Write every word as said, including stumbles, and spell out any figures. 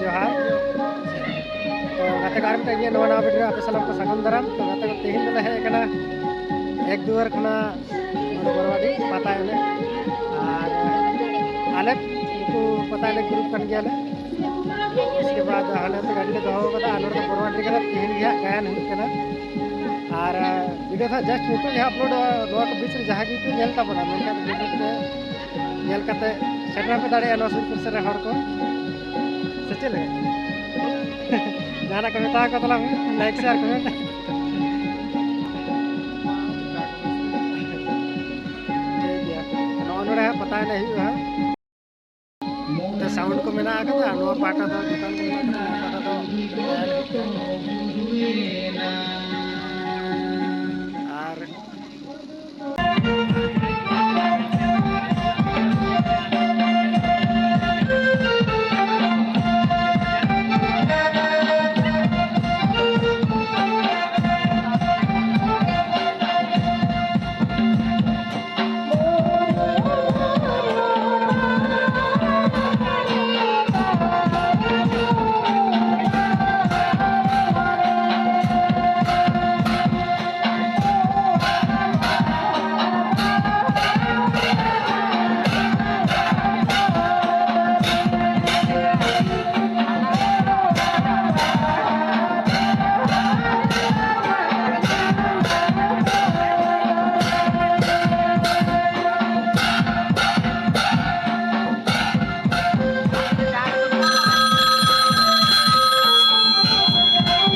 ᱡᱚᱦᱟᱨ᱾ ᱛᱚ ᱜᱟᱛᱮ ᱠᱚ, ᱟᱨ ᱢᱤᱫᱴᱟᱝ ᱤᱧᱟᱹᱜ ᱱᱚᱣᱟ ᱱᱟᱣᱟ ᱵᱷᱤᱰᱤᱭᱳ ᱨᱮ ᱟᱯᱮ ᱥᱟᱱᱟᱢ ᱠᱚ ᱥᱟᱹᱜᱩᱱ ᱫᱟᱨᱟᱢ᱾ ᱛᱚ ᱜᱟᱛᱮ ᱠᱚ, ᱛᱮᱦᱮᱧ ᱫᱚᱞᱮ ᱦᱮᱡ ᱟᱠᱟᱱᱟ ᱮᱠ ᱫᱩᱣᱟᱨ ᱠᱷᱚᱱᱟᱜ ᱱᱚᱰᱮ ᱵᱚᱨᱣᱟᱰᱤ ᱯᱟᱛᱟ ᱮᱱᱮᱡ᱾ ᱟᱨ ᱟᱞᱮ ᱱᱩᱠᱩ ᱯᱟᱛᱟ ᱮᱱᱮᱡ ᱜᱨᱩᱯ ᱠᱟᱱ ᱜᱮᱭᱟᱞᱮ᱾ ᱩᱥᱠᱮ ᱵᱟᱫ ᱦᱟᱸᱰᱮ ᱛᱮ ᱜᱟᱹᱰᱤ ᱞᱮ ᱫᱚᱦᱚ ᱠᱟᱫᱟ ᱟᱨ ᱱᱚᱰᱮ ᱫᱚ ᱵᱚᱨᱣᱟᱰᱤ ᱨᱮᱜᱮ ᱛᱮᱦᱮᱧ ᱜᱮ ᱦᱟᱸᱜ ᱜᱟᱭᱟᱱ ᱦᱩᱭᱩᱜ ᱠᱟᱱᱟ᱾ ᱟᱨ ᱵᱷᱤᱰᱤᱭᱳ ᱫᱚ ᱦᱟᱸᱜ ᱡᱟᱥᱴ ᱱᱤᱛᱚᱜ ᱜᱮ ᱦᱟᱸᱜ ᱟᱯᱞᱳᱰᱚᱜᱼᱟ᱾ ᱱᱚᱣᱟ ᱠᱚ ᱵᱤᱪ ᱨᱮ ᱡᱟᱦᱟᱸᱭ ᱜᱮᱠᱚ ᱧᱮᱞ ᱛᱟᱵᱚᱱᱟ, ᱢᱮᱱᱠᱷᱟᱱ ᱵᱷᱤᱰᱤᱭᱳ ᱛᱮ ᱧᱮᱞ ᱠᱟᱛᱮ ᱥᱮᱴᱮᱨ ᱦᱚᱸᱯᱮ ᱫᱟᱲᱮᱭᱟᱜᱼᱟ ᱱᱚᱣᱟ ᱥᱩᱨ ᱥᱩᱨ ᱥᱮᱫ ᱨᱮ ᱦᱚᱲ ᱠᱚ, ᱥᱮ ᱪᱮᱫ ᱞᱮᱠᱟ? ᱡᱟᱦᱟᱱᱟᱜ ᱠᱚ ᱢᱮᱛᱟ ᱠᱚ ᱛᱟᱞᱟᱝ ᱢᱮ, ᱞᱟᱭᱤᱠ, ᱥᱮᱭᱟᱨ, ᱠᱚᱢᱮᱱᱴ᱾ ᱴᱷᱤᱠ ᱜᱮᱭᱟ, ᱱᱚᱜᱼᱚ ᱱᱚᱰᱮ ᱦᱟᱸᱜ ᱯᱟᱛᱟ ᱮᱱᱮᱡ ᱦᱩᱭᱩᱜᱼᱟ ᱦᱟᱸᱜ᱾ ᱛᱚ ᱥᱟᱣᱩᱱᱰ ᱠᱚ ᱢᱮᱱᱟᱜ ᱟᱠᱟᱫᱟ, ᱱᱚᱣᱟ ᱯᱟᱦᱴᱟ ᱫᱚ ᱫᱚᱠᱟᱱ ᱠᱚ ᱢᱮᱱᱟᱜ ᱟᱠᱟᱫᱟ, ᱱᱚᱣᱟ ᱯᱟᱦᱴᱟ ᱫᱚ